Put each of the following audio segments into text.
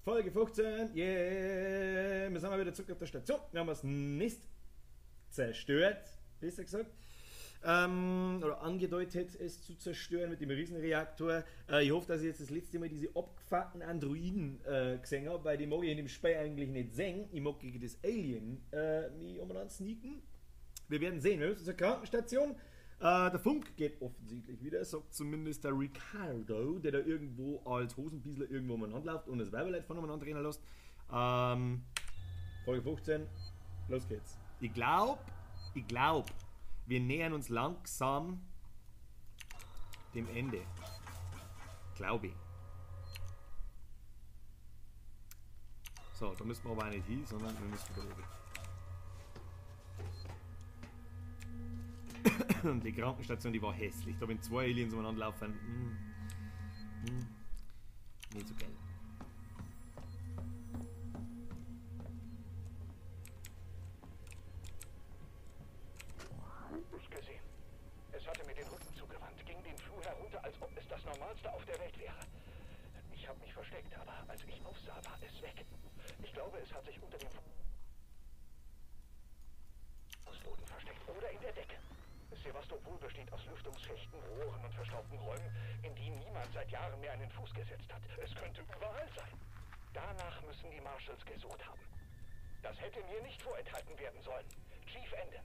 Folge 15, yeah! Wir sind mal wieder zurück auf der Station. Wir haben das Nest zerstört, besser gesagt. Oder angedeutet, es zu zerstören mit dem Riesenreaktor. Ich hoffe, dass ich jetzt das letzte Mal diese abgefuckten Androiden gesehen habe, weil die mag ich in dem Spiel eigentlich nicht sehen. Ich mag gegen das Alien mich umeinander sneaken. Wir werden sehen. Wir müssen zur Krankenstation. Der Funk geht offensichtlich wieder, sagt zumindest der Ricardo, der da irgendwo als Hosenbiesler irgendwo umeinander läuft und das Weiberleid von umeinander rennen lässt. Folge 15, los geht's. Ich glaub, wir nähern uns langsam dem Ende. Glaube ich. So, da müssen wir aber auch nicht hin, sondern wir müssen da oben. Die Krankenstation, die war hässlich. Da wenn zwei Aliens umeinander laufen. Nicht so geil. Ich gesehen. Es hatte mir den Rücken zugewandt, ging den Flur herunter, als ob es das Normalste auf der Welt wäre. Ich habe mich versteckt, aber als ich aufsah, war es weg. Ich glaube, es hat sich unter dem Fußboden versteckt oder in der Decke. Sevastopol besteht aus Lüftungsschächten, Rohren und verstaubten Räumen, in die niemand seit Jahren mehr einen Fuß gesetzt hat. Es könnte überall sein. Danach müssen die Marshals gesucht haben. Das hätte mir nicht vorenthalten werden sollen. Chief, Ende.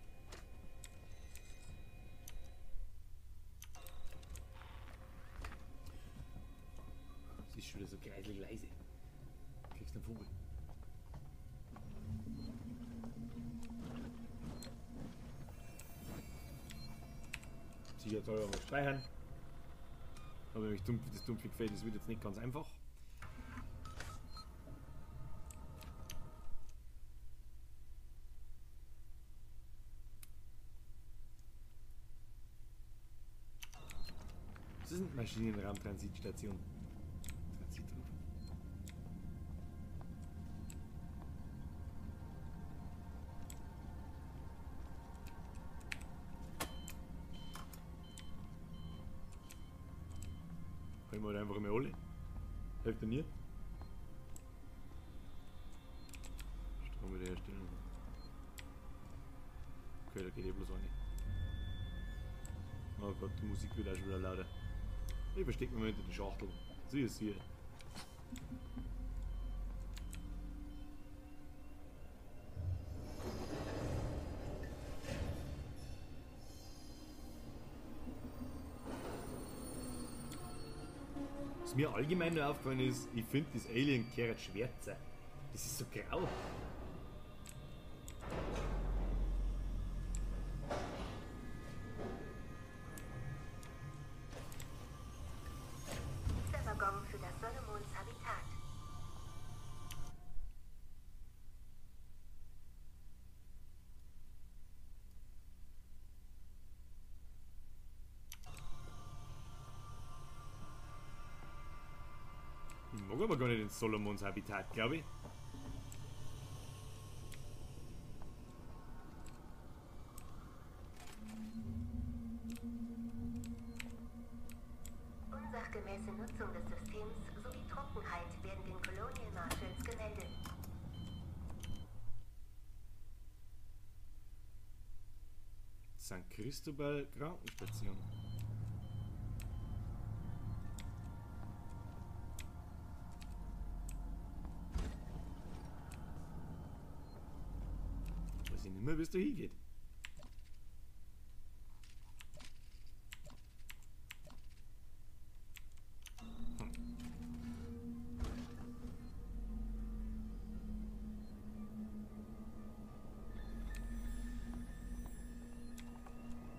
Es ist schon wieder so kreislig leise. Kriegst einen Vogel. Sicher soll ich mal speichern. Aber nämlich dumpf, das dumpfe gefällt, das wird jetzt nicht ganz einfach. Das ist eine Maschinenraumtransitstation. Transitruf. Holen wir halt einfach mal alle. Hilft dir nie. Strom wiederherstellen. Okay, da geht eh bloß eine. Oh Gott, die Musik wird auch schon wieder lauter. Ich verstecke mich mal hinter die Schachtel. Sieh es hier. Was mir allgemein nur aufgefallen ist, ich finde das Alien kehrt schwärzer. Das ist so grau. Dieser Waggon für das Solomons Habitat. Ich mag aber gar nicht ins Solomons Habitat, glaube ich. Unsachgemäße Nutzung des Systems sowie Trunkenheit werden den Colonial Marshals gemeldet. St. Cristobal Krankenstation. Weiß ich nicht mehr, wie es da hingeht.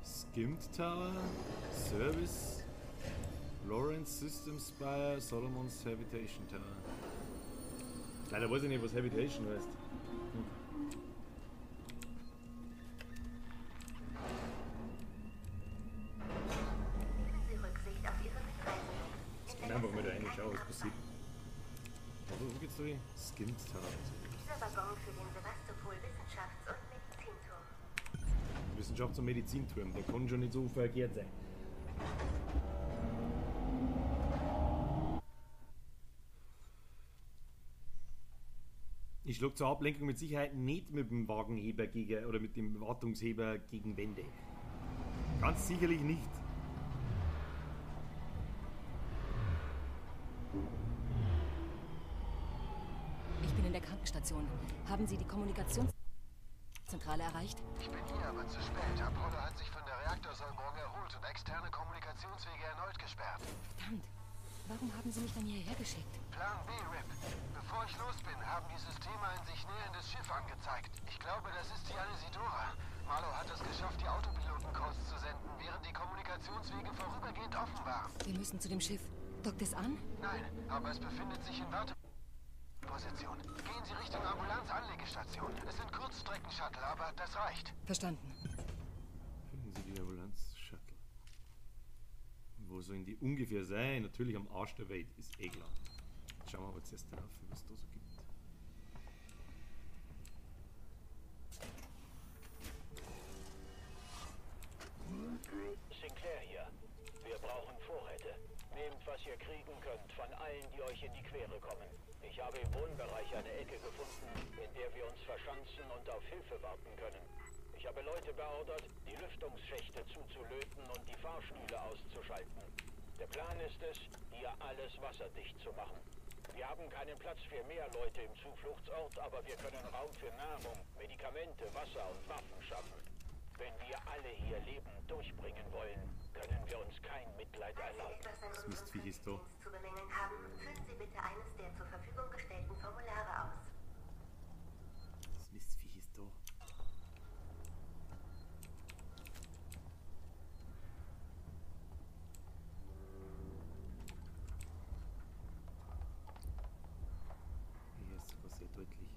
Skimmed Tower, Service, Lawrence System Spire, Solomon's Habitation Tower. Leider weiß ich nicht, was Habitation heißt. Nehmen Sie Rücksicht auf Ihre Mitreisenden. Ich kann einfach mal da reinschauen, was passiert. Wo geht's da hin? Skimmed Tower. Dieser Waggon für den Sevastopol Wissenschafts- und Medizinturm. Wissenschafts- und Medizinturm, der kann schon nicht so verkehrt sein. Ich schlug zur Ablenkung mit Sicherheit nicht mit dem Wagenheber gegen oder mit dem Wartungsheber gegen Wände. Ganz sicherlich nicht. Ich bin in der Krankenstation. Haben Sie die Kommunikationszentrale erreicht? Ich bin hier, aber zu spät. Apollo hat sich von der Reaktorsäuberung erholt und externe Kommunikationswege erneut gesperrt. Verdammt. Warum haben Sie mich dann hierher geschickt? Plan B, Rip. Bevor ich los bin, haben die Systeme ein sich näherndes Schiff angezeigt. Ich glaube, das ist die Anesidora. Marlow hat es geschafft, die Autopiloten-Codes zu senden, während die Kommunikationswege vorübergehend offen waren. Wir müssen zu dem Schiff. Dockt es an? Nein, aber es befindet sich in Warteposition. Gehen Sie Richtung Ambulanz-Anlegestation. Es sind Kurzstrecken-Shuttle, aber das reicht. Verstanden. Finden Sie die Ambulanz-Shuttle. Wo sollen die ungefähr sein? Natürlich am Arsch der Welt, ist eh klar. Jetzt schauen wir aber zuerst drauf, was es da so gibt. Sinclair hier. Wir brauchen Vorräte. Nehmt, was ihr kriegen könnt, von allen, die euch in die Quere kommen. Ich habe im Wohnbereich eine Ecke gefunden, in der wir uns verschanzen und auf Hilfe warten können. Ich habe Leute beordert, die Lüftungsschächte zuzulöten und die Fahrstühle auszuschalten. Der Plan ist es, hier alles wasserdicht zu machen. Wir haben keinen Platz für mehr Leute im Zufluchtsort, aber wir können Raum für Nahrung, Medikamente, Wasser und Waffen schaffen. Wenn wir alle hier lebend durchbringen wollen, können wir uns kein Mitleid erlauben. Das Mistviech ist da. Zu bemängeln haben, füllen Sie bitte eines der zur Verfügung gestellten Formulare aus. Das Mistviech ist da. Hier ist sogar sehr deutlich.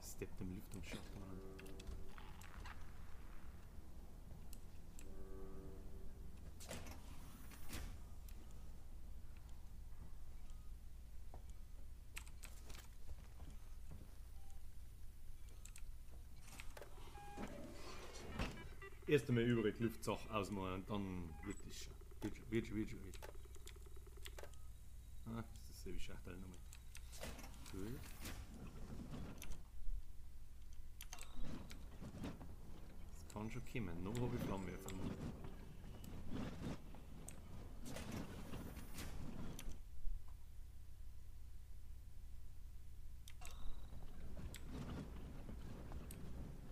Steppt im Lüftungsschacht an. Erst einmal überall die Luftsache ausmachen und dann wird das schon. Wird schon. Ah, das ist dasselbe Schachtel nochmal. Gut. Das kann schon kommen. Noch habe ich Flammenwerfer.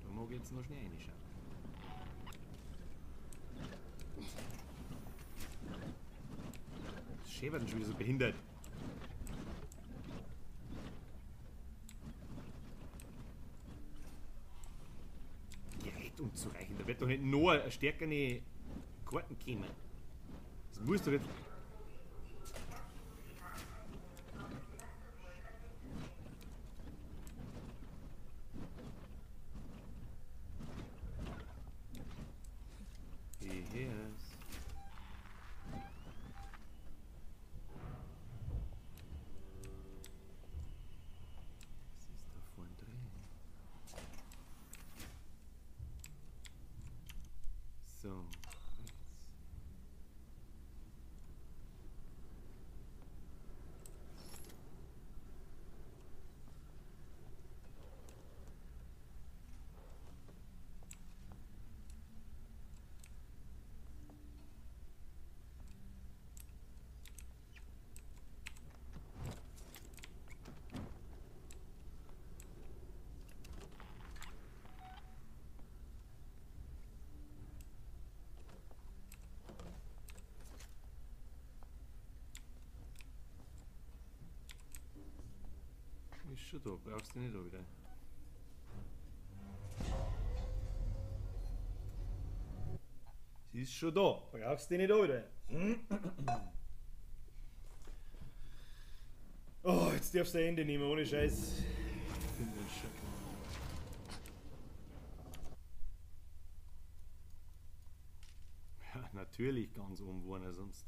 Da mag ich jetzt noch schnell reinschauen. Das Schäfer schon wieder so behindert. Gerät umzureichen. Da wird doch nicht noch eine stärkere Karten kommen. Das muss doch jetzt. So, rechts. Ist schon da, brauchst du nicht da wieder. Sie ist schon da, brauchst du nicht da wieder. Oh, jetzt darfst du ein Ende nehmen, ohne Scheiß. Ja, natürlich ganz oben wohnen, sonst.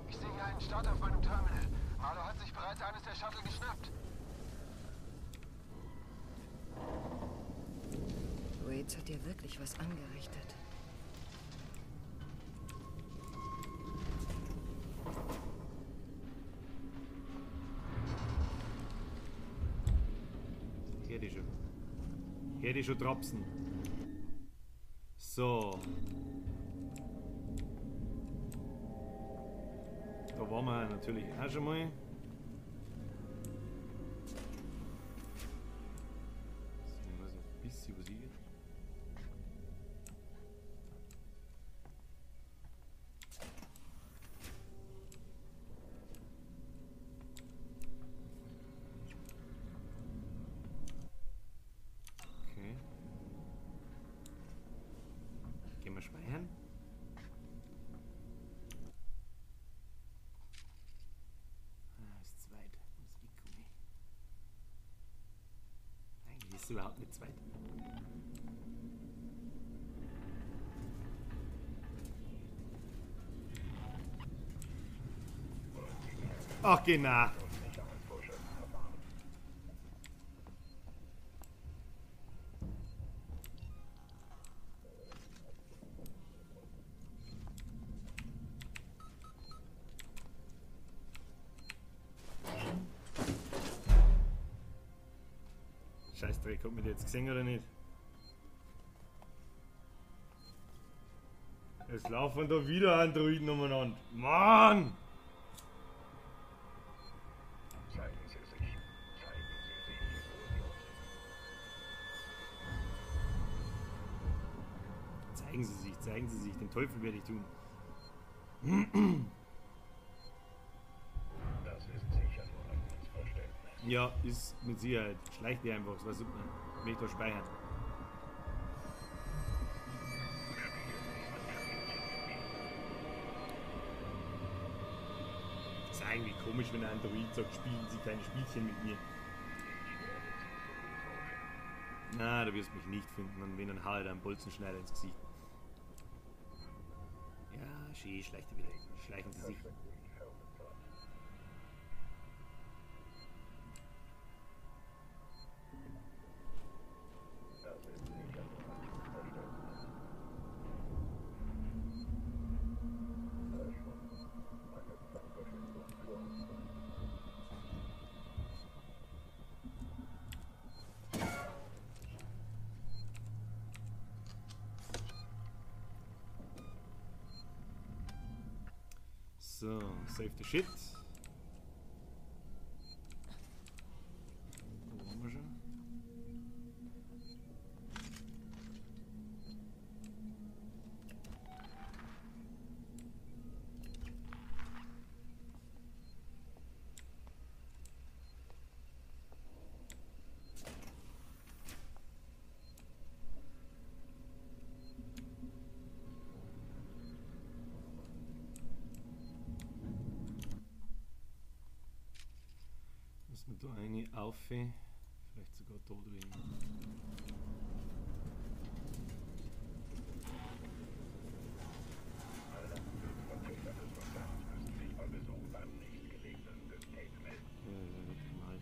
Ich sehe hier einen Start auf meinem Terminal. Marlow hat sich bereits eines der Shuttle geschnappt. Waits hat dir wirklich was angerichtet. Hätte ich schon. Hätte ich schon trapsen. So. Da waren wir natürlich auch schon mal. So, ich weiß ein bisschen, was ich geht. Okay. Gehen wir speichern. Ah, ist zu weit. Muss ich gucken. Eigentlich ist es überhaupt nicht zu weit. Ach, genau. Scheißdreck, hat man die jetzt gesehen oder nicht? Es laufen da wieder Androiden umeinander. Mann! Zeigen Sie sich. Zeigen Sie sich, wo Sie Zeigen Sie sich, zeigen Sie sich, den Teufel werde ich tun. Das ist sicher nur ein Missverständnis. Ja, ist mit Sicherheit. Schleicht dir einfach, das war super. Will ich da speichern. Das ist eigentlich komisch, wenn ein Android sagt, spielen Sie keine Spielchen mit mir. Na, du wirst mich nicht finden und wenn, dann hau ich dir einen Bolzenschneider ins Gesicht. Ja, schön, schleicht wieder. Schleichen Sie sich. Das ist sicher nur ein Missverständnis. Verschwunden. Eine Zeitverschwendung für uns beide. So, save the shit. Wo waren wir schon? Müssen wir da eine auf, vielleicht sogar da drüben. Alle Vertreter des Konzerns müssen sich bei Besuch beim nächstgelegenen System melden. Ja, ja, wirklich mal.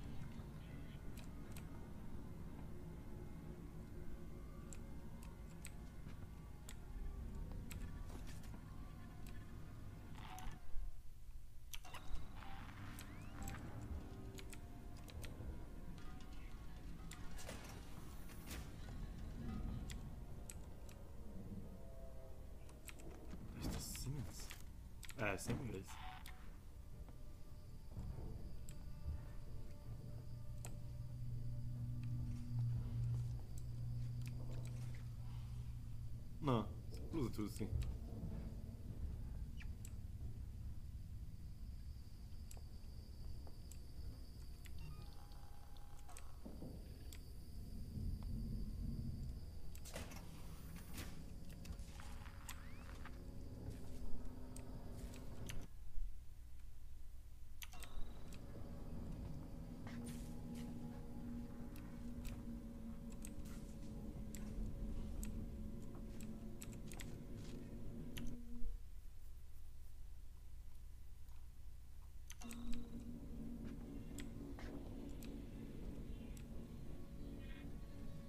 Ist das Siemens? Samuels. Na, bloß ein Tussi.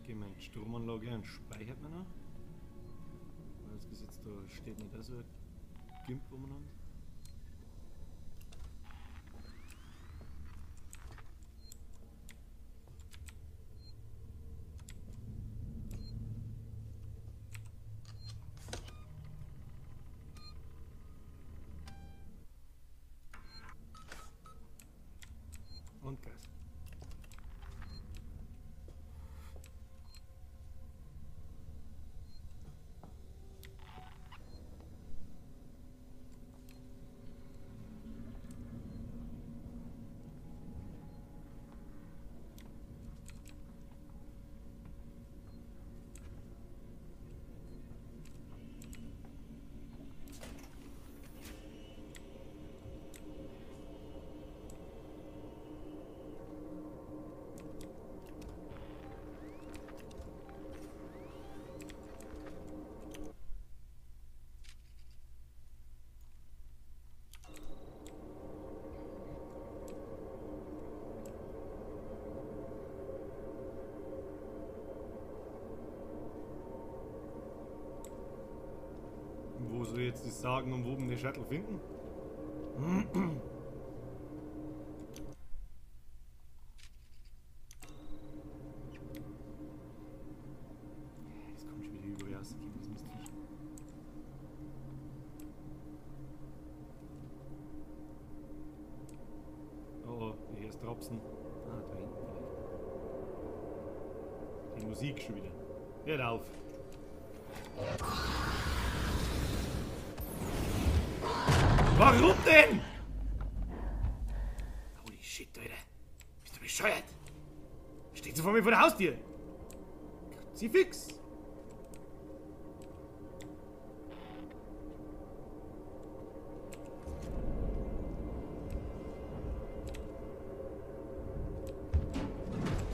Gehen wir in die Stromanlage und speichert man noch. Weil das Gesetz da steht nicht so ein Gimp umeinander. Soll ich jetzt das sagen und wo wir den Shuttle finden? Das kommt schon wieder überall rausgehen, das Mistviech. Oh, hier ist Tropfen. Ah, da hinten vielleicht. Die Musik schon wieder. Hört auf! Warum denn? Holy shit, Alter. Bist du bescheuert? Steht so vor mir vor der Haustür. Kruzifix.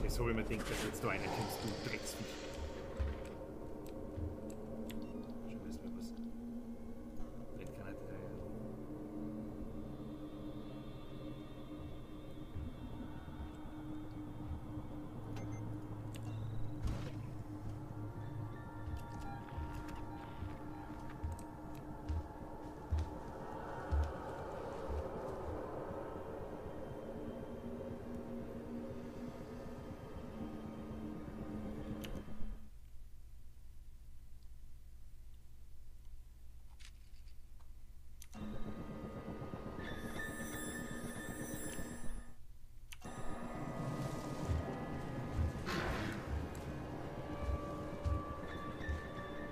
Das habe ich mir gedacht, dass jetzt da einer kommst, du Drecksviech.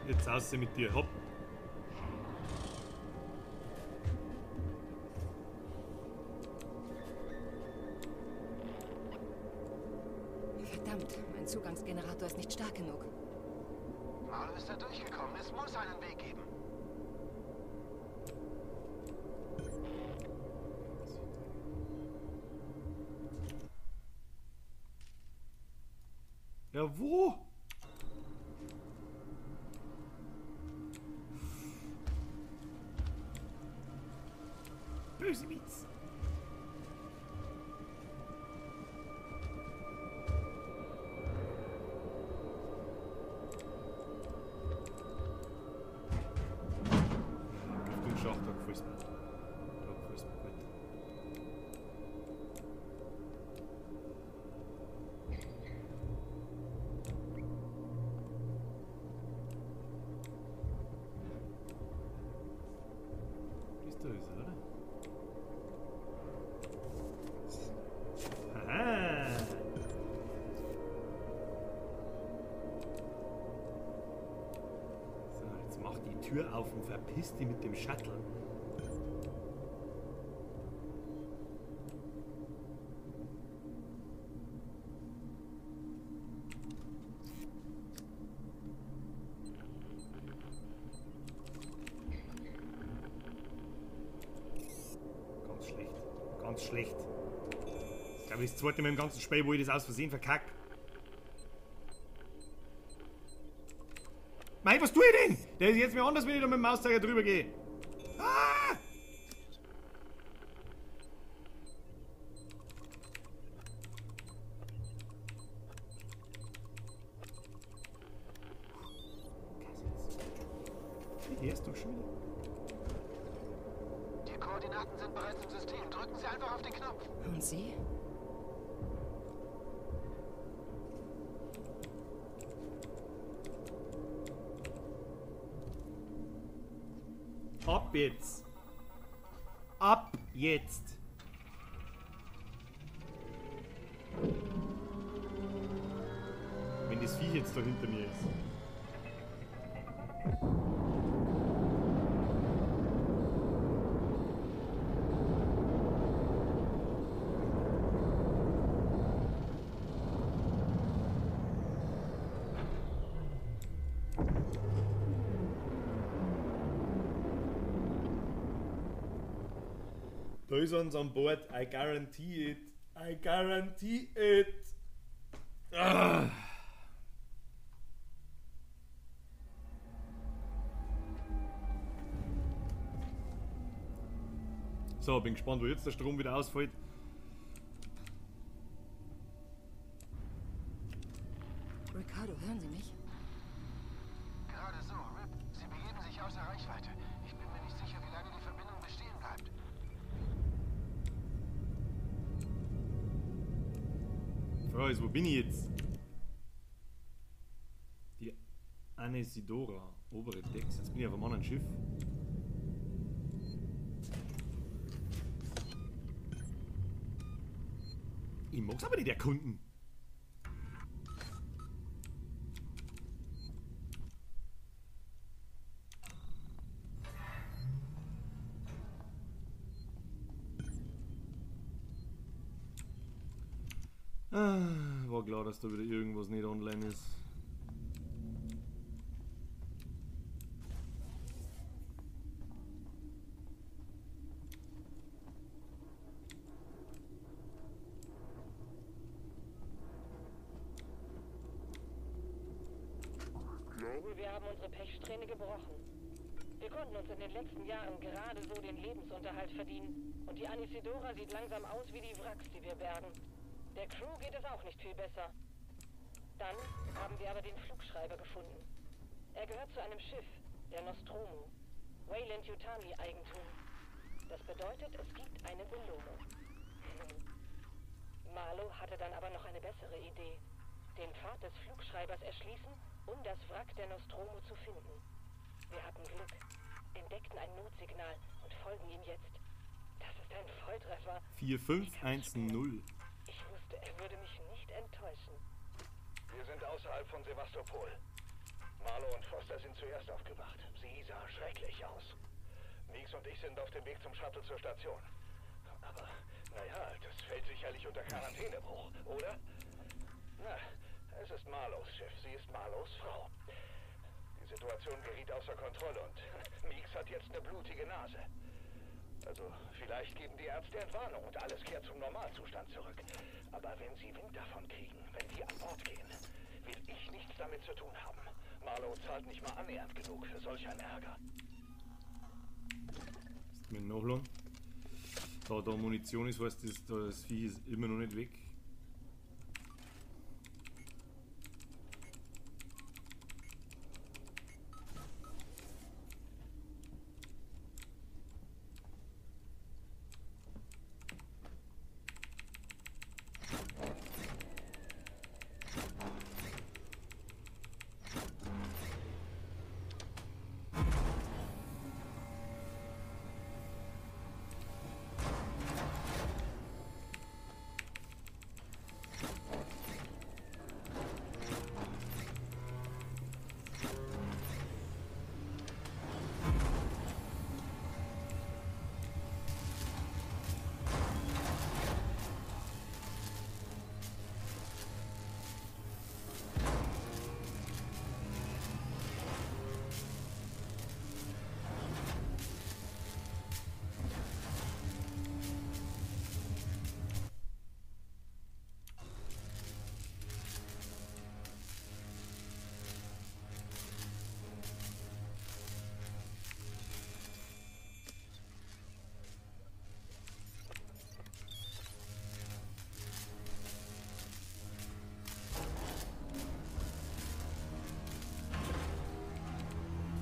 Jetzt aus mit dir, hopp. Verdammt, mein Zugangsgenerator ist nicht stark genug. Marlo ist da durchgekommen. Es muss einen Weg geben. Ja, wo? Böse Miets. Lüftungsschacht, da gefällt's mir. Da gefällt's mir gut. Das da ist er, oder? Tür auf und verpiss die mit dem Shuttle. Ganz schlecht. Ganz schlecht. Das ist, glaube ich, das zweite Mal im ganzen Spiel, wo ich das aus Versehen verkacke. Mei, was tue ich denn? Der ist jetzt mir anders, wenn ich da mit dem Mauszeiger drüber gehe. Ah! Hier ist doch schon wieder. Die Koordinaten sind bereits im System. Drücken Sie einfach auf den Knopf. Und Sie? Ab jetzt. Ab jetzt. Wenn das Viech jetzt da hinter mir ist. Da ist uns an Bord. I guarantee it. I guarantee it. Ah. So, bin gespannt, wo jetzt der Strom wieder ausfällt. Ricardo, hören Sie mich? Gerade so, Rip. Sie begeben sich außer Reichweite. Ich bin Frage ist, wo bin ich jetzt? Die Anesidora, obere Decks. Jetzt bin ich auf einem anderen Schiff. Ich mag's aber nicht erkunden. War klar, dass da wieder irgendwas nicht online ist. Wir haben unsere Pechsträhne gebrochen. Wir konnten uns in den letzten Jahren gerade so den Lebensunterhalt verdienen. Und die Anesidora sieht langsam aus wie die Wracks, die wir bergen. Der Crew geht es auch nicht viel besser. Dann haben wir aber den Flugschreiber gefunden. Er gehört zu einem Schiff, der Nostromo. Weyland Yutani Eigentum. Das bedeutet, es gibt eine Belohnung. Marlow hatte dann aber noch eine bessere Idee. Den Pfad des Flugschreibers erschließen, um das Wrack der Nostromo zu finden. Wir hatten Glück, entdeckten ein Notsignal und folgen ihm jetzt. Das ist ein Volltreffer. 4510. Ich wusste, er würde mich nicht enttäuschen. Wir sind außerhalb von Sevastopol. Marlow und Foster sind zuerst aufgewacht. Sie sah schrecklich aus. Meeks und ich sind auf dem Weg zum Shuttle zur Station. Aber, naja, das fällt sicherlich unter Quarantänebruch, oder? Na, es ist Marlows Schiff. Sie ist Marlows Frau. Die Situation geriet außer Kontrolle und Meeks hat jetzt eine blutige Nase. Also, vielleicht geben die Ärzte Entwarnung und alles kehrt zum Normalzustand zurück. Aber wenn sie Wind davon kriegen, wenn die an Bord gehen, will ich nichts damit zu tun haben. Marlow zahlt nicht mal annähernd genug für solch einen Ärger. Ist mir nachladen. Da da Munition ist, heißt das, das Vieh ist immer noch nicht weg.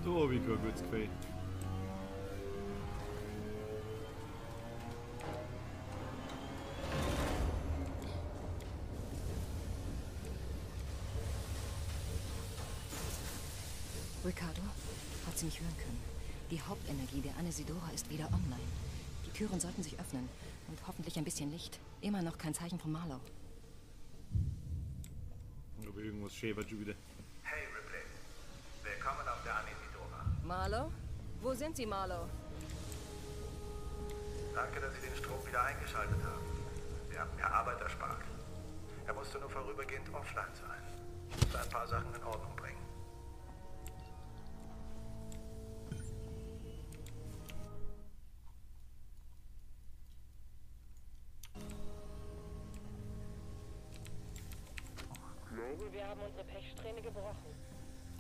Da habe ich kein gutes Gefühl. Ricardo, hat sie mich hören können. Die Hauptenergie der Anesidora ist wieder online. Die Türen sollten sich öffnen und hoffentlich ein bisschen Licht. Immer noch kein Zeichen von Marlow. Aber irgendwas schäbert schon wieder. Hey Ripley, willkommen auf der Anesidora. Marlow? Wo sind Sie, Marlow? Danke, dass Sie den Strom wieder eingeschaltet haben. Sie haben mir Arbeit erspart. Er musste nur vorübergehend offline sein. Ich musste ein paar Sachen in Ordnung bringen. Wir haben unsere Pechsträhne gebrochen.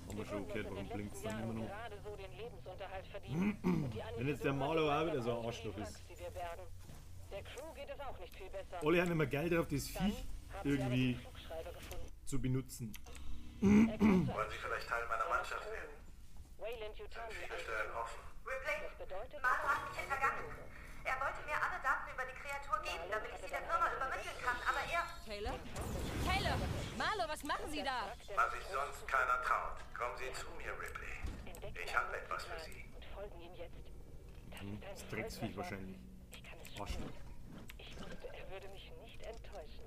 Haben wir schon gehört, warum blinkt es dann immer noch? So den Lebensunterhalt verdienen. Und die Wenn jetzt der Marlow auch wieder so ein Arschloch ist. Die wir bergen. Der Crew geht es auch nicht viel besser. Alle haben immer Geld drauf, das Viech irgendwie zu benutzen. Wollen Sie vielleicht Teil meiner Mannschaft werden? Sind viele Stellen offen. Ripley, Marlow hat mich hintergangen. Er wollte mir alle Daten über die Kreatur geben, damit ich sie der Firma übermitteln kann, aber er... Taylor? Taylor! Was machen Sie da? Was sich sonst keiner traut. Kommen Sie zu mir, Ripley. Ich habe etwas für Sie. Und folgen ihm jetzt. Das ist ein Das Drecksviech Volltreffer. wahrscheinlich. Ich kann es Arschloch. spüren. Ich wusste, er würde mich nicht enttäuschen.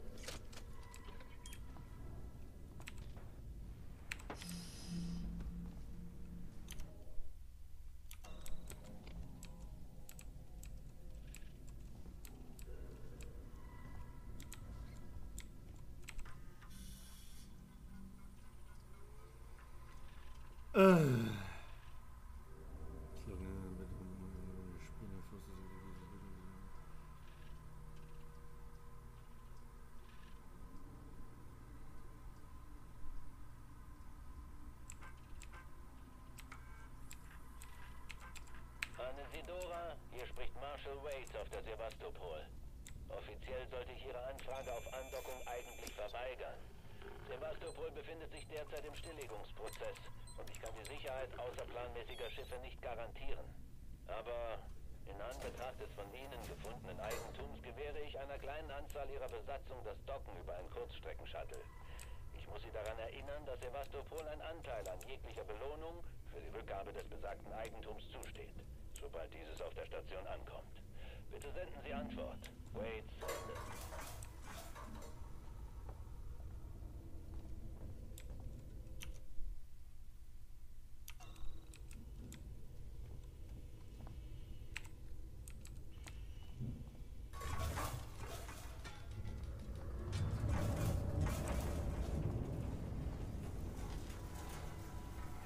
Anesidora, hier spricht Marshal Waits auf der Sevastopol. Offiziell sollte ich Ihre Anfrage auf Andockung eigentlich verweigern. Sevastopol befindet sich derzeit im Stilllegungsprozess und ich kann die Sicherheit außerplanmäßiger Schiffe nicht garantieren. Aber in Anbetracht des von Ihnen gefundenen Eigentums gewähre ich einer kleinen Anzahl Ihrer Besatzung das Docken über ein Kurzstreckenshuttle. Ich muss Sie daran erinnern, dass Sevastopol ein Anteil an jeglicher Belohnung für die Rückgabe des besagten Eigentums zusteht, sobald dieses auf der Station ankommt. Bitte senden Sie Antwort. Waits, Ende.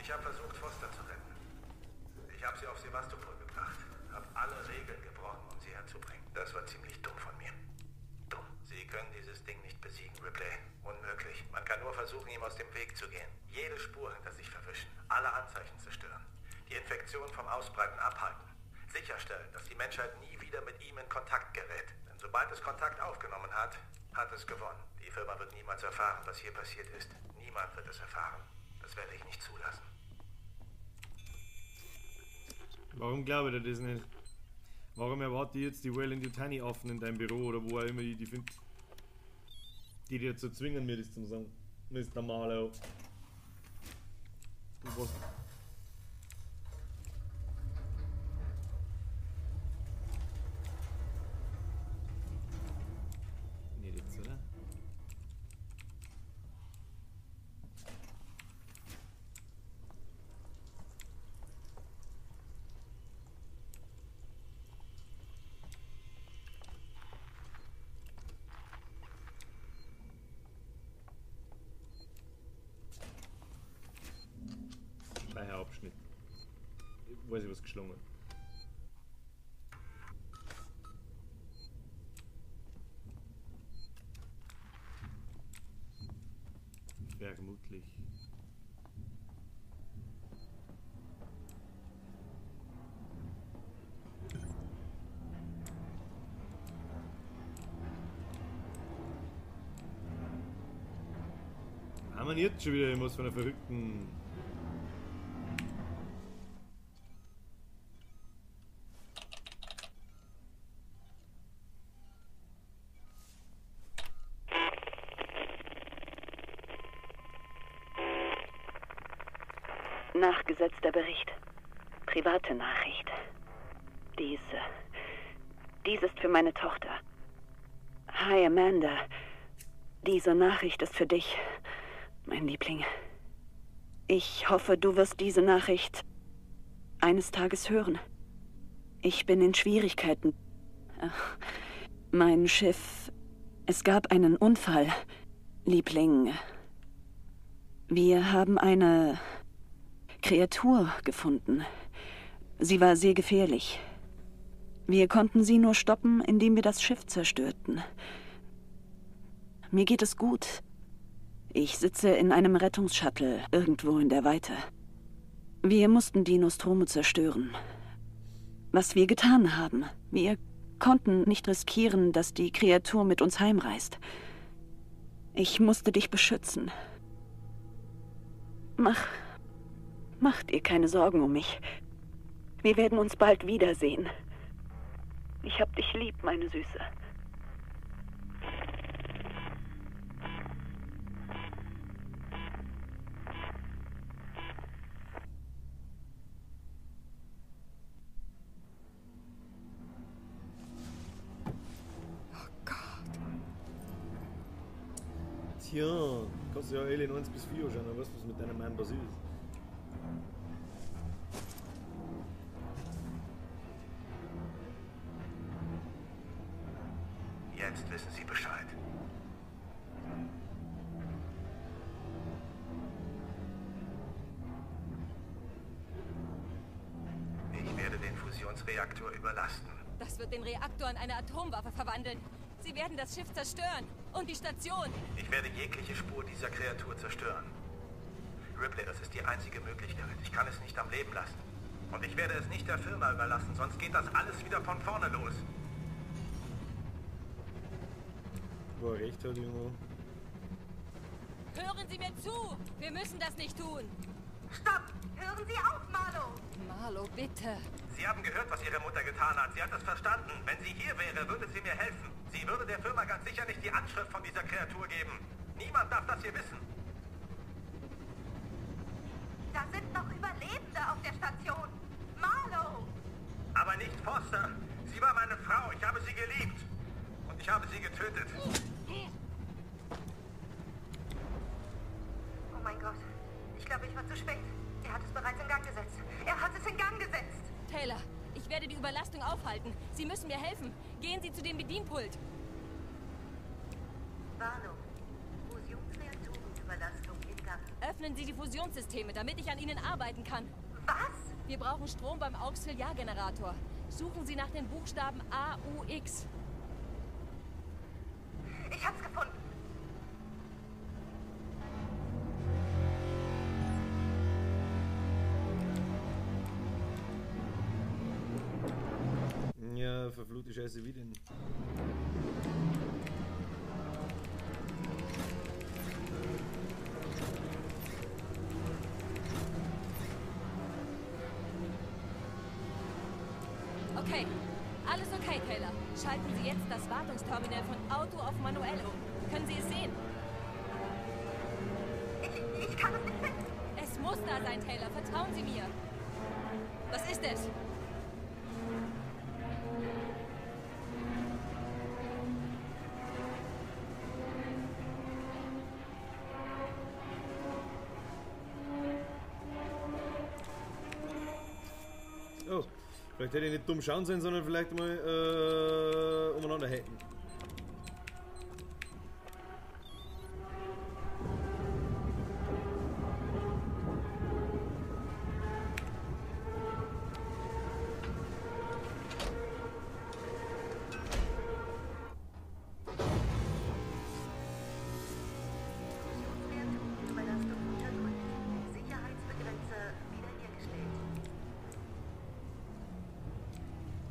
Ich habe versucht, Foster zu retten. Ich habe sie auf Sevastopol gebracht. Habe alle Regeln gebrochen, um sie herzubringen. Das war ziemlich dumm von mir. Dumm. Sie können dieses Ding nicht besiegen, Ripley. Unmöglich. Man kann nur versuchen, ihm aus dem Weg zu gehen. Jede Spur hinter sich verwischen. Alle Anzeichen zerstören. Die Infektion vom Ausbreiten abhalten. Sicherstellen, dass die Menschheit nie wieder mit ihm in Kontakt gerät. Denn sobald es Kontakt aufgenommen hat, hat es gewonnen. Die Firma wird niemals erfahren, was hier passiert ist. Niemand wird es erfahren. Das werde ich nicht zulassen. Warum glaube ich dir das nicht? Warum erwarte ich jetzt die Weyland-Yutani offen in deinem Büro oder wo auch immer ich die finde? Die dir zu zwingen, mir das zu sagen. Mr. Marlowe. Du warst. Nicht jetzt, oder? Speicherabschnitt. Ich weiß ich, was geschlungen. Vermutlich. Haben wir jetzt schon wieder irgendwas von der verrückten. Nachgesetzter Bericht. Private Nachricht. Dies ist für meine Tochter. Hi Amanda. Diese Nachricht ist für dich, mein Liebling. Ich hoffe, du wirst diese Nachricht eines Tages hören. Ich bin in Schwierigkeiten. Ach, mein Schiff. Es gab einen Unfall, Liebling. Wir haben eine Kreatur gefunden. Sie war sehr gefährlich. Wir konnten sie nur stoppen, indem wir das Schiff zerstörten. Mir geht es gut. Ich sitze in einem Rettungsshuttle irgendwo in der Weite. Wir mussten die Nostromo zerstören. Was wir getan haben, wir konnten nicht riskieren, dass die Kreatur mit uns heimreist. Ich musste dich beschützen. Mach dir keine Sorgen um mich. Wir werden uns bald wiedersehen. Ich hab dich lieb, meine Süße. Tja, kannst du ja Alien 1 bis 4 anschauen, dann weißt du, was mit deinem Mann passiert ist. Jetzt wissen Sie Bescheid. Ich werde den Fusionsreaktor überlasten. Das wird den Reaktor in eine Atomwaffe verwandeln. Sie werden das Schiff zerstören. Und die Station. Ich werde jegliche Spur dieser Kreatur zerstören. Ripley, das ist die einzige Möglichkeit. Ich kann es nicht am Leben lassen. Und ich werde es nicht der Firma überlassen, sonst geht das alles wieder von vorne los. Boah, recht hat, Junge. Hören Sie mir zu! Wir müssen das nicht tun! Stopp! Hören Sie auf, Marlow! Marlow, bitte! Sie haben gehört, was Ihre Mutter getan hat. Sie hat es verstanden. Wenn sie hier wäre, würde sie mir helfen. Sie würde der Firma ganz sicher nicht die Anschrift von dieser Kreatur geben. Niemand darf das hier wissen. Da sind noch Überlebende auf der Station. Marlow! Aber nicht Foster. Sie war meine Frau. Ich habe sie geliebt. Und ich habe sie getötet. Oh mein Gott. Ich glaube, ich war zu spät. Er hat es bereits in Gang gesetzt. Er hat es in Gang gesetzt. Taylor, ich werde die Überlastung aufhalten. Sie müssen mir helfen. Gehen Sie zu dem Bedienpult. Warnung. Fusionsreaktorenüberlastung in Gang. Öffnen Sie die Fusionssysteme, damit ich an ihnen arbeiten kann. Was? Wir brauchen Strom beim Auxiliargenerator. Suchen Sie nach den Buchstaben A, U, X. Ich hab's gefunden. Ja, verfluchte Scheiße, wie denn? Okay, alles okay, Taylor. Schalten Sie jetzt das Wartungsterminal von Auto auf manuell um. Können Sie es sehen? Ich kann es nicht finden. Es muss da sein, Taylor. Vertrauen Sie mir. Was ist es? Oh, vielleicht hätte ich nicht dumm schauen sollen, sondern vielleicht mal umeinander hacken. Fusionsreaktorenüberlastung unterdrückt. Sicherheitsbegrenzer wiederhergestellt.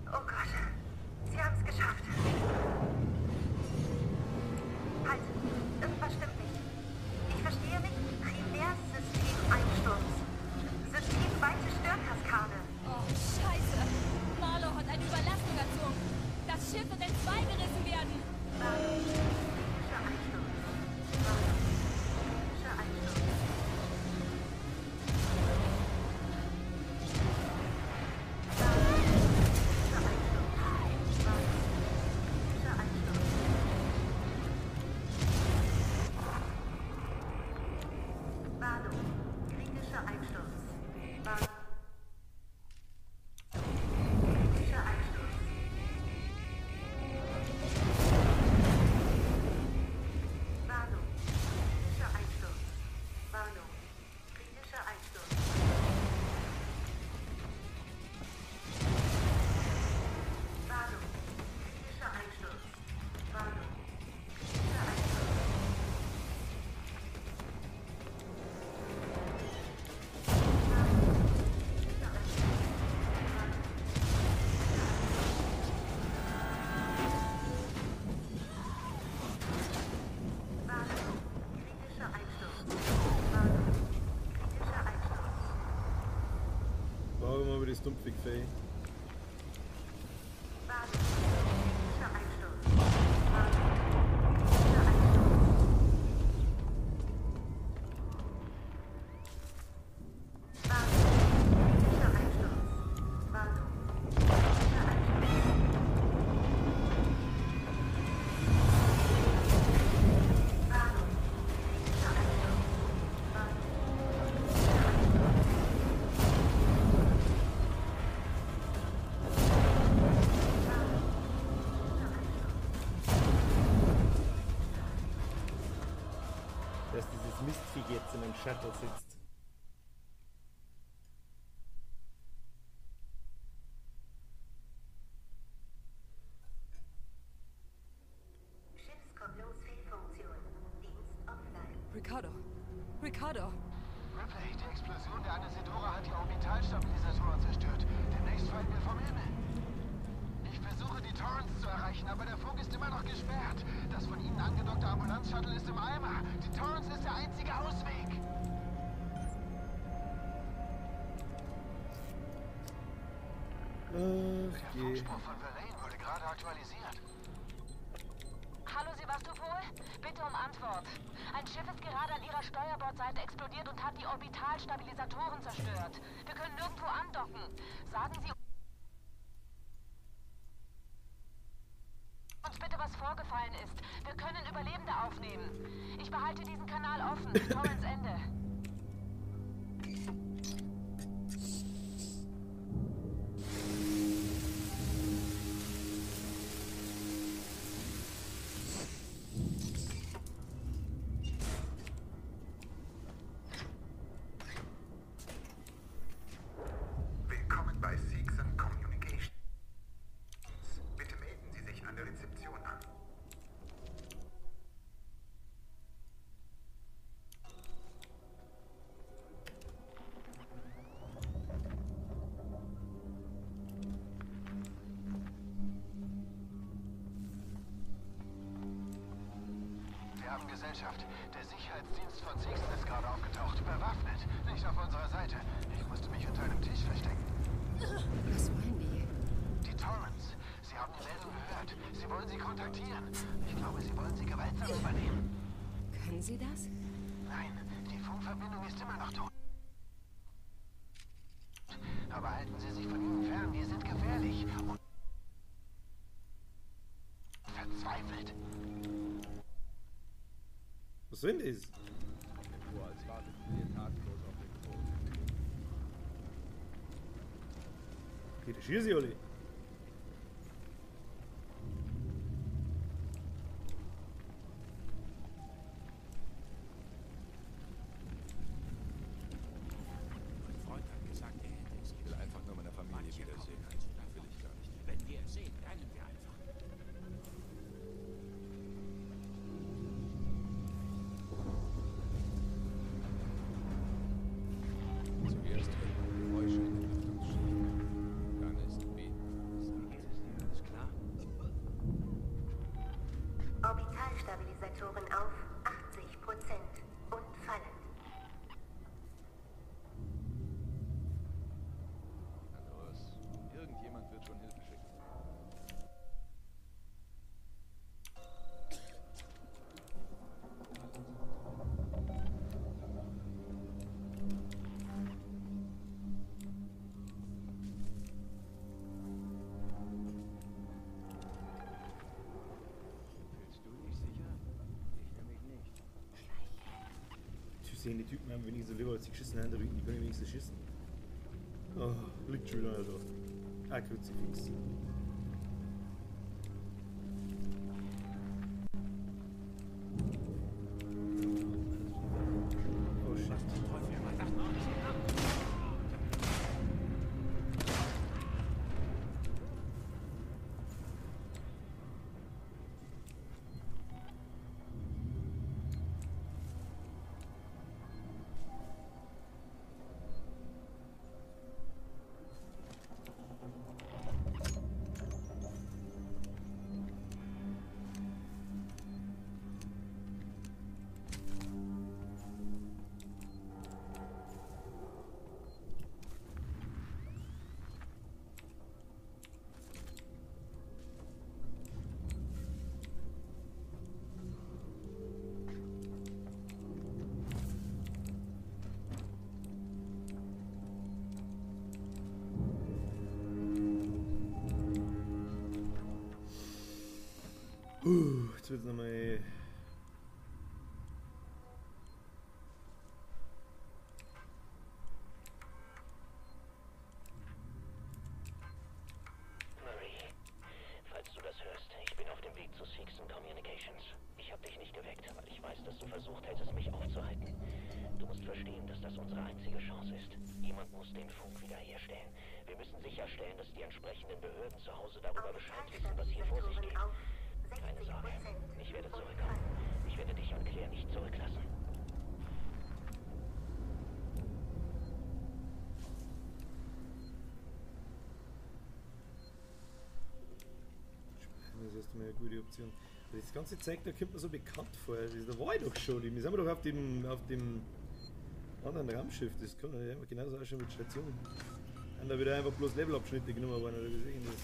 Oh Gott, Sie haben es geschafft. Halt, irgendwas stimmt nicht. Ich verstehe nicht. Primärsystem-Einsturz. Systemweite Störkaskade. Oh, Scheiße. Marlow hat eine Überlastung erzwungen. Das Schiff wird in zwei gerissen werden. Warnung, kritischer Einsturz. Warnung, kritischer Einsturz. Warnung, kritischer Einsturz. Warnung, kritischer Einsturz. Warnung, kritischer Einsturz. Warnung, kritischer Einsturz. Warnung, kritischer Einsturz. Warnung, kritischer Einsturz. Warnung, kritischer Einsturz. Warnung, kritischer Einsturz. Warum habe ich das dumpfig fähig? Warnung, kritischer Einsturz. Warnung, kritischer Einsturz. Warnung, kritischer Einsturz. Warnung, kritischer Einsturz. Warnung, Dass dieses Mistvieh jetzt in einem Shuttle sitzt. Schiffskopplungsfehlfunktion. Dienst offline. Ricardo! Ricardo! Ripley, die Explosion der Anesidora hat die Orbitalstabilisatoren zerstört. Demnächst fallen wir vom Himmel. Ich versuche, die Torrens zu erreichen, aber der Funk ist immer noch gesperrt. Das von Ihnen angedockte Ambulanz-Shuttle ist im Eimer. Die Torrens ist der einzige Ausweg. Ach, Der Funkspruch von Verlaine wurde gerade aktualisiert. Hallo Sevastopol, bitte um Antwort. Ein Schiff ist gerade an ihrer Steuerbordseite explodiert und hat die Orbitalstabilisatoren zerstört. Wir können nirgendwo andocken. Sagen Sie uns bitte, was vorgefallen ist. Wir können Überlebende aufnehmen. Ich behalte diesen Kanal offen. Torrens Ende. Willkommen bei Seegson Communications. Bitte melden Sie sich an der Rezeption an. Wir haben Gesellschaft. Der Sicherheitsdienst von Seegson ist gerade aufgetaucht. Bewaffnet. Nicht auf unserer Seite. Ich musste mich unter einem Tisch verstecken. Was wollen die? Die Torrens. Sie haben die Meldung gehört. Sie wollen sie kontaktieren. Ich glaube, sie wollen sie gewaltsam übernehmen. Können sie das? Nein, die Funkverbindung ist immer noch tot. Aber halten Sie sich von ihnen fern. Die sind gefährlich. Und verzweifelt. Was soll denn das? Nur als warteten wir tatenlos auf den Tod. Okay, da schieße ich alle. Mein Freund hat gesagt, er hätte es Ich will einfach nur meine Familie Manche wiedersehen. kommen also Mehr will ich gar nicht. Wenn wir es sehen, rennen wir einfach. Zuerst hört man Geräusche in den Lüftungsschichten. Dann ist Beten angesagt. Ist dir alles klar? Orbitalstabilisatoren auf 80% und fallend. Na los. Irgendjemand wird schon Hilfe schicken. Fühlst du dich sicher? Ich nämlich nicht. Zu sehen, die Typen haben wenigstens lieber als die geschissen haben, die können wenigstens schießen. Oh, liegt schon wieder einer da. Ah, Kruzifix. Oh shit. Was zum Teufel war das? Jetzt wird's nochmal. Murray, falls du das hörst, ich bin auf dem Weg zu Seegson Communications. Ich habe dich nicht geweckt, weil ich weiß, dass du versucht hättest, mich aufzuhalten. Du musst verstehen, dass das unsere einzige Chance ist. Jemand muss den Funk wiederherstellen. Wir müssen sicherstellen, dass die entsprechenden Behörden zu Hause darüber Bescheid wissen, was hier vor sich geht. Keine Sorge, ich werde zurückkommen. Ich werde dich und Claire nicht zurücklassen. Das ist erstmal eine gute Option. Das ganze Zeug, da kommt mir so bekannt vor. Da war ich doch schon. Wir sind doch auf dem anderen Raumschiff. Das kann ja genauso auch schon mit Stationen. Und da wieder einfach bloß Levelabschnitte genommen worden oder gesehen. Das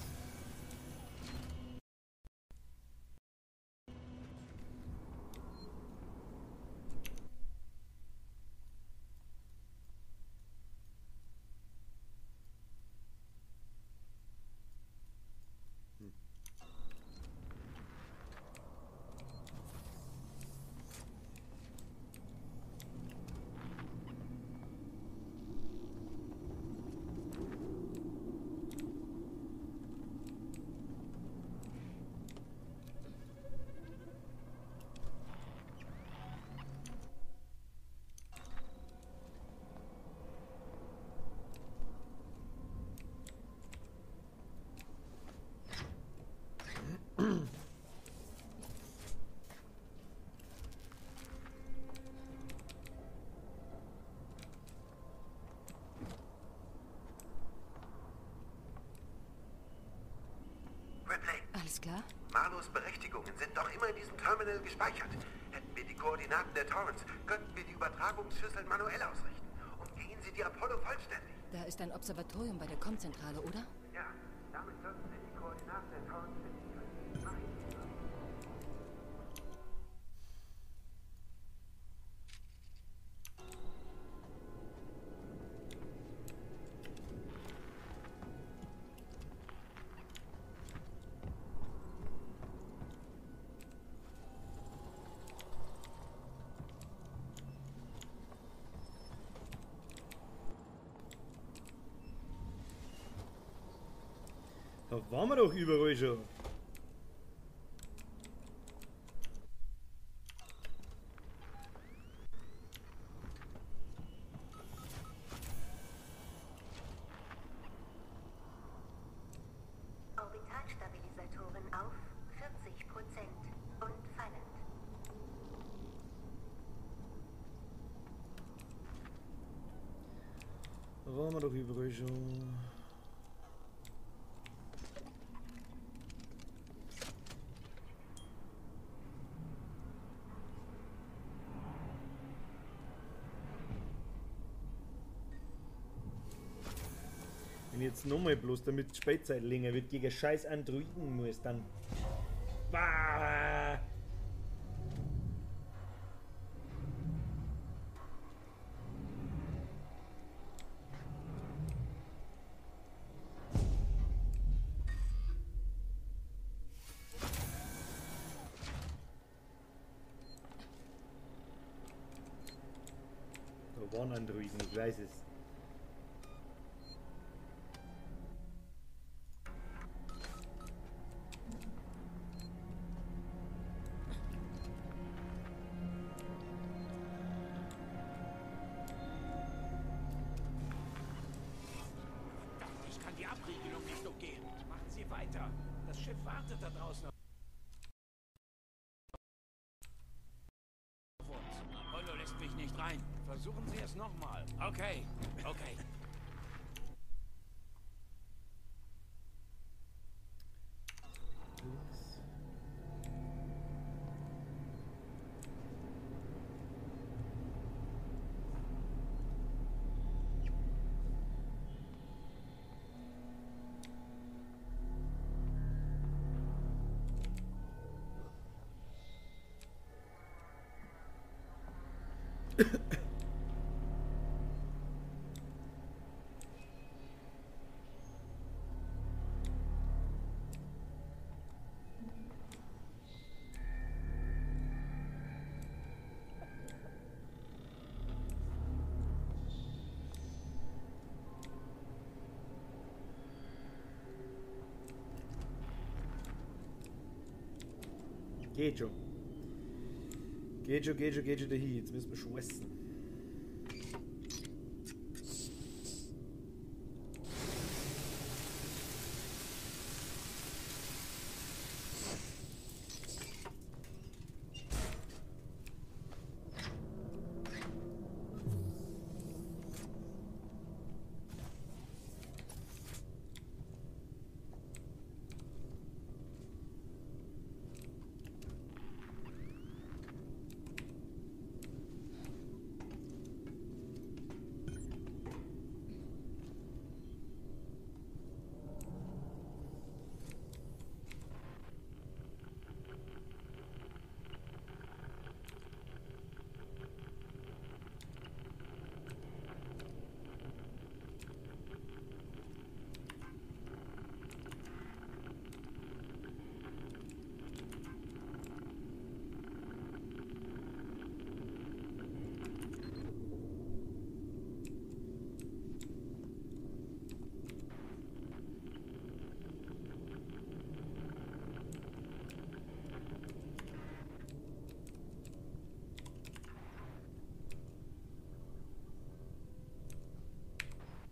Alles klar? Marlows Berechtigungen sind noch immer in diesem Terminal gespeichert. Hätten wir die Koordinaten der Torrens, könnten wir die Übertragungsschüsseln manuell ausrichten. Umgehen Sie die Apollo vollständig. Da ist ein Observatorium bei der Kommzentrale, oder? Ja, damit sollten Sie die Koordinaten der Torrens finden können. Machen Sie das. Da waren wir doch überall schon. Orbitalstabilisatoren auf 40% und fallend. Da waren wir doch überall schon. Jetzt nochmal bloß, damit die Spielzeit länger wird, gegen scheiß Androiden muss, dann. Bah! Da waren Androiden, ich weiß es. Die Abriegelung nicht umgehen. Machen Sie weiter. Das Schiff wartet da draußen auf uns. Apollo lässt mich nicht rein. Versuchen Sie es nochmal. Okay, okay. Geht schon. Geht schon, geht schon, geht schon dahin. Jetzt müssen wir schweißen.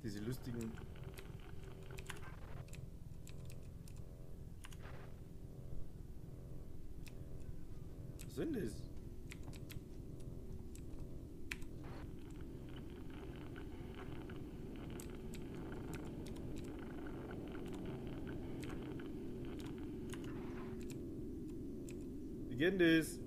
Diese lustigen... Was sind das? Wie geht denn das?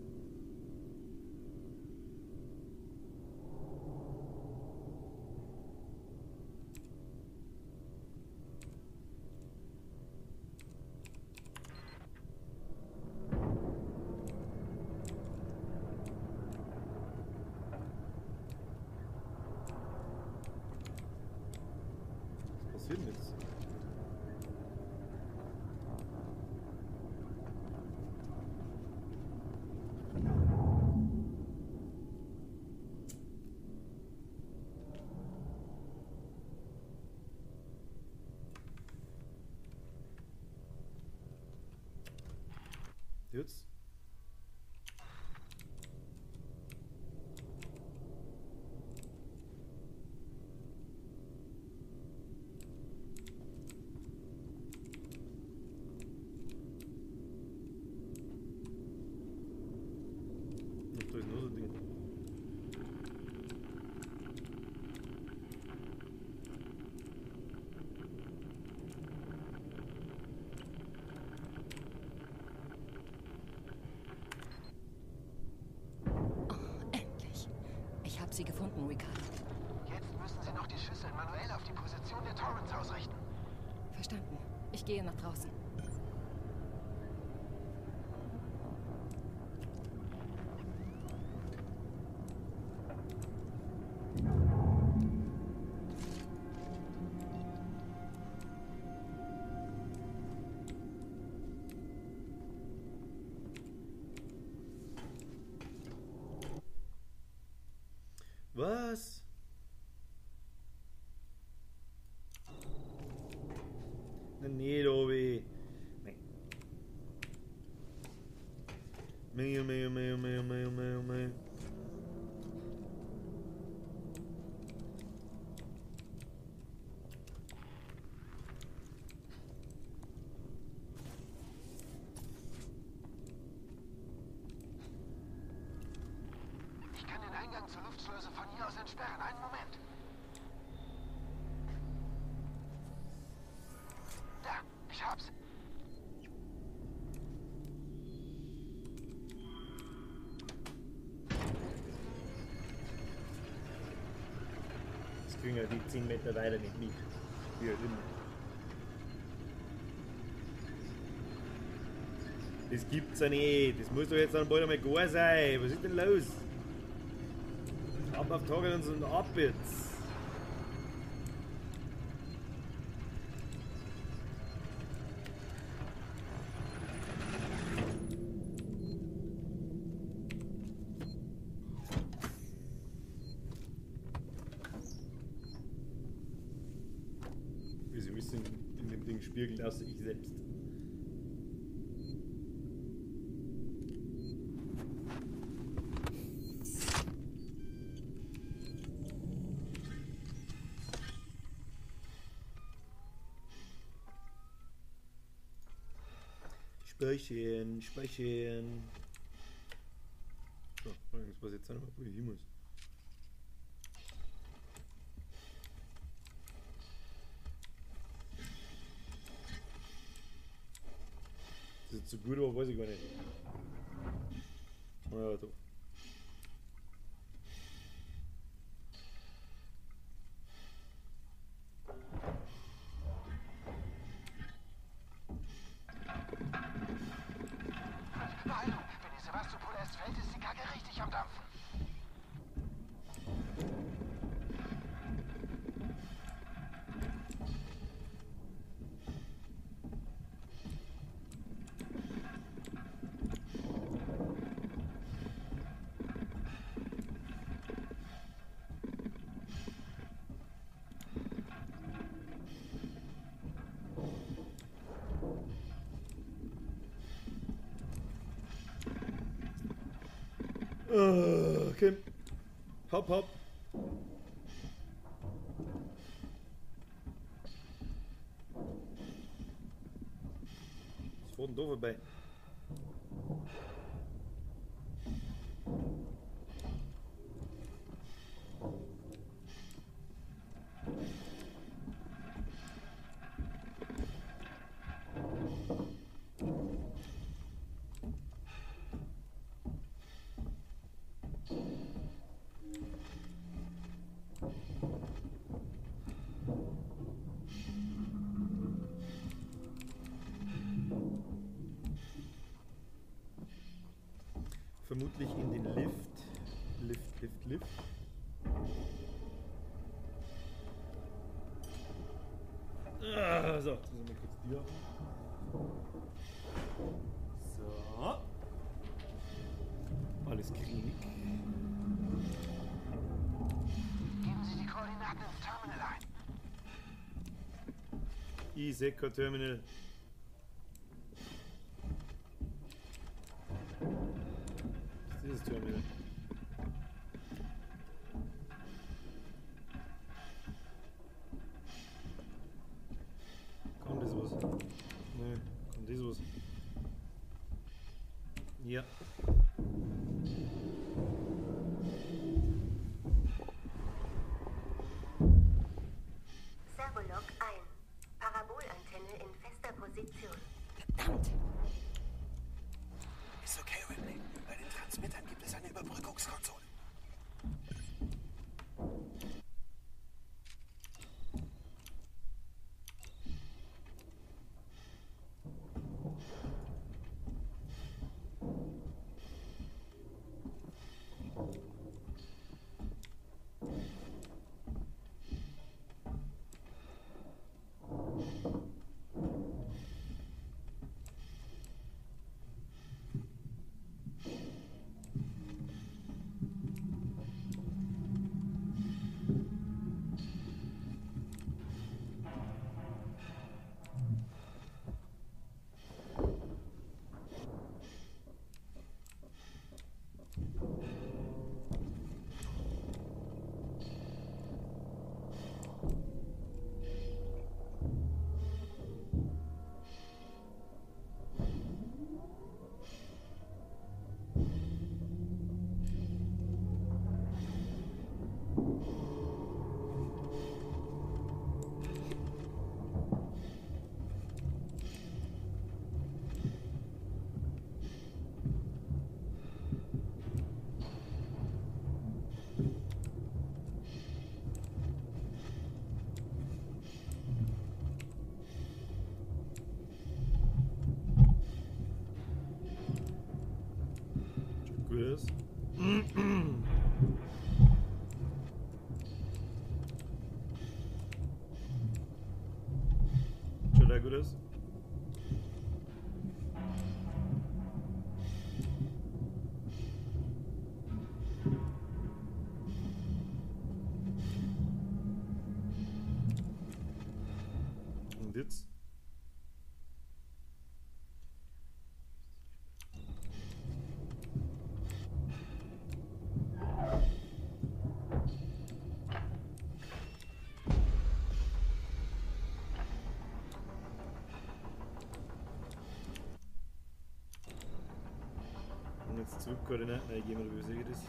Jetzt. Da ist noch so ein Ding. Sie gefunden, Ricardo. Jetzt müssen Sie noch die Schüsseln manuell auf die Position der Torrens ausrichten. Verstanden. Ich gehe nach draußen. Was? Nee, Dobi. Nee. Mei, mei, mei, mei, mei, mei, mei. Ich kann den Eingang zur Luftschleuse von hier aus entsperren. Einen Moment. Da, ich hab's. Das kriegen ja die 10 Meter weiter nicht mit. Wie auch immer. Das gibt's ja nicht. Das muss doch jetzt dann bald einmal gar sein. Was ist denn los? Ab auf Torrens und ab jetzt. Wie sie wissen, in dem Ding spiegelt, außer ich selbst. Speichern, speichern. So, übrigens weiß ich jetzt auch nicht mehr, wo ich hin muss. Das ist zu gut, aber weiß ich gar nicht. Ja, doch. Beeilung! Wenn die Sevastopol erst fällt, ist die Kacke richtig am Dampfen. Okay. Hopp, hopp. Was fährt denn da vorbei? Vermutlich in den Lift. Lift, Lift, Lift. Ah, so, jetzt müssen wir kurz die machen. So. Alles cremig. Geben Sie die Koordinaten ins Terminal ein. Ich sehe kein Terminal. Dieses Terminal. Kommt das was? Nö, kommt das was? Ja. Servolok ein. Parabolantenne in fester Position. Verdammt! Ist okay, Ripley. Bei den Transmittern gibt es eine Überbrückungskonsole. Gut. Schaut der gut aus? Und jetzt? Zurückkoordinaten eingeben, oder wie sehe ich das?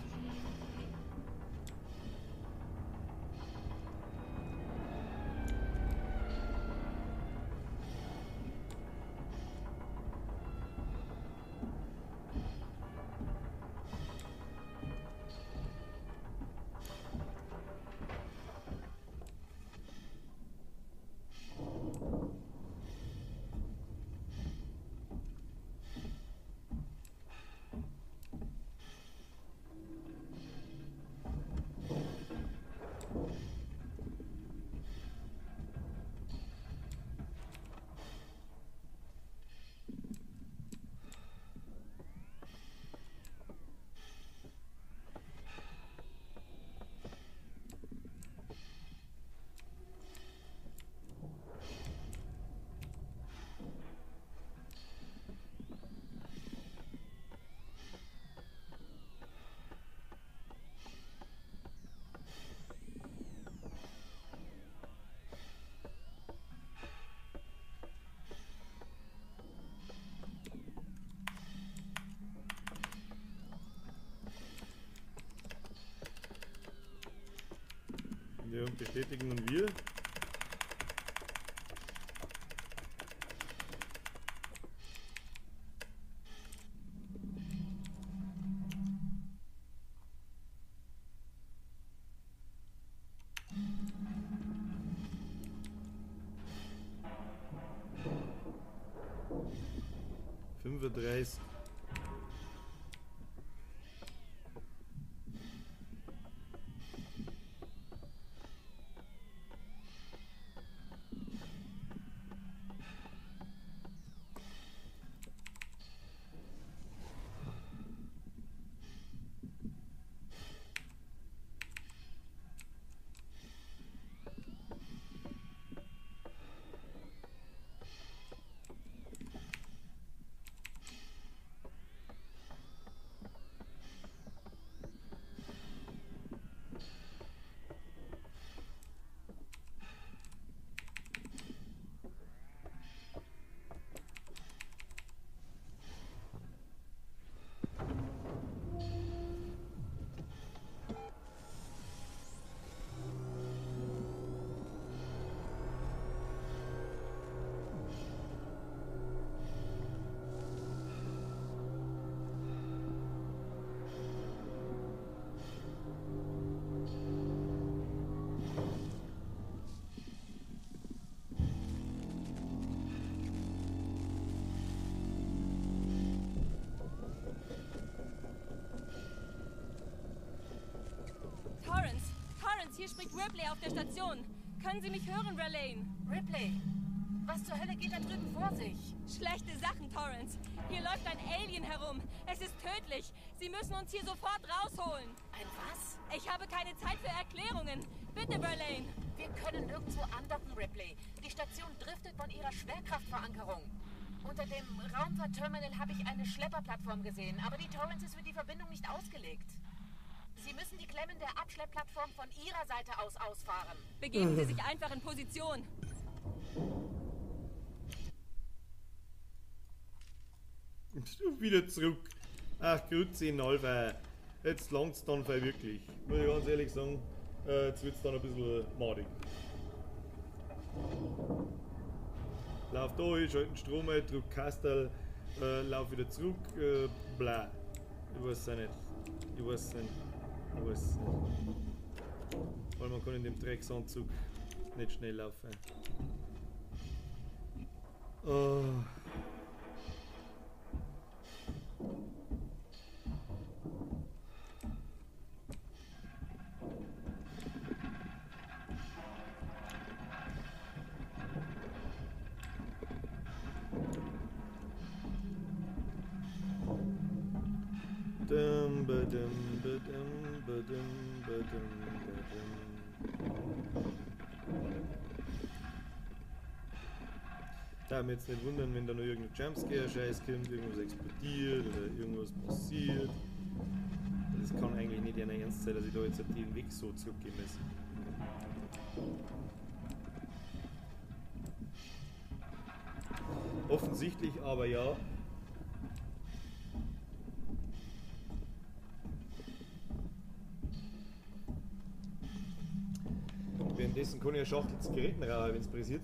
Ja, und bestätigen nun wir. $35. Torrance, hier spricht Ripley auf der Station. Können Sie mich hören, Verlaine? Ripley, was zur Hölle geht da drüben vor sich? Schlechte Sachen, Torrance. Hier läuft ein Alien herum. Es ist tödlich. Sie müssen uns hier sofort rausholen. Ein was? Ich habe keine Zeit für Erklärungen. Bitte, Verlaine. Wir können nirgendwo andocken, Ripley. Die Station driftet von ihrer Schwerkraftverankerung. Unter dem Raumfahrtterminal habe ich eine Schlepperplattform gesehen, aber die Torrance ist für die Verbindung nicht ausgelegt. Sie müssen die Klemmen der Abschleppplattform von Ihrer Seite aus ausfahren. Begeben Sie sich einfach in Position. Wieder zurück. Ach, Grüezi, Nalva. Jetzt langt's dann wirklich. Muss ich ganz ehrlich sagen, jetzt wird's dann ein bisschen madig. Lauf da, ich schalte den Strom ein, drück Kastel, lauf wieder zurück, bla. Ich weiß es auch nicht. Ich weiß es nicht. Ich weiß es nicht. Weil man kann in dem Drecksanzug nicht schnell laufen. Oh. Dum, ba, dum, ba, dum, ba, dum, ba, dum, ba, dum. Da mich jetzt nicht wundern, wenn da noch irgendein Jumpscare-Scheiß kommt, irgendwas explodiert oder irgendwas passiert. Das kann eigentlich nicht einer ernst sein, dass ich da jetzt den Weg so zurückgehen muss. Offensichtlich aber ja. Währenddessen kann ich eine Schachtel Zigaretten rauchen, wenn es pressiert.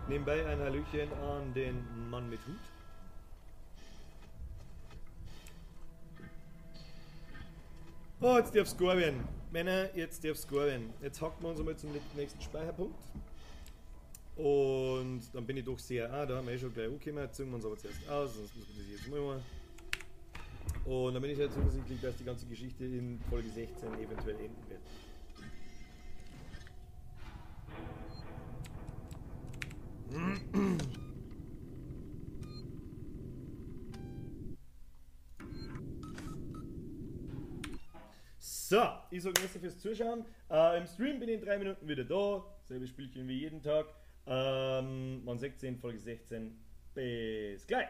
Nebenbei ein Hallöchen an den Mann mit Hut. Oh, jetzt darf's gar werden. Männer, jetzt darf's gar werden. Jetzt hacken wir uns einmal zum nächsten Speicherpunkt. Und dann bin ich doch sehr. Ah, da haben wir eh schon gleich angekommen. Jetzt ziehen wir uns aber zuerst aus, sonst muss man das jetzt mal machen. Und dann bin ich sehr zuversichtlich, dass die ganze Geschichte in Folge 16 eventuell enden wird. So, ich sage merci fürs Zuschauen. Im Stream bin ich in 3 Minuten wieder da. Selbes Spielchen wie jeden Tag. Man sieht in Folge 16. Bis gleich.